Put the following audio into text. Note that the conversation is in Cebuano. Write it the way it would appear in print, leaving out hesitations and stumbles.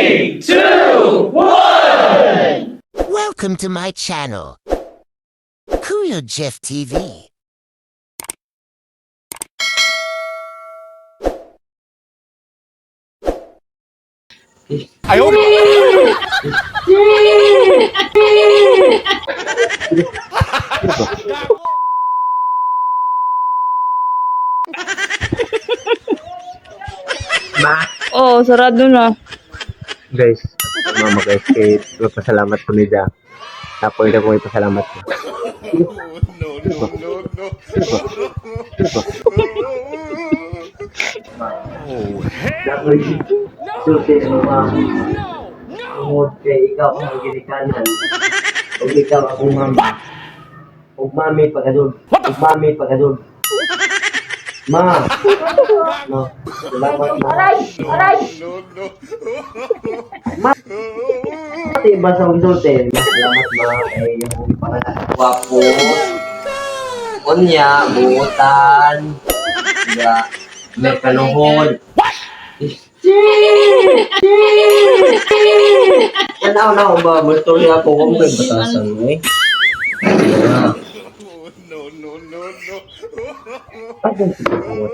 Three, two, one! Welcome to my channel, Kuya Jeff TV. Oh, sarado na. Guys, mama guys, kay magpasalamat ko nila. Ako ito ko ipasalamat ko. No, no, no, no. Sulti mo ma. Tungod kay ikaw ang ginikanan. Ug ikaw akong mama. Ug mami pagkadul. Ug mami pagkadul. Ma. Ma. Salamat ma. No, no. Ma. Ate ba sa sulti? Ma, salamat ma kay yung pangalan gwapo. Unya, buutan. Diba? May kanuhod. Tanaw na ako ba? Mustorya ako kung may batasan mo eh. Ah. No, no, no, no. Sagot, sagot.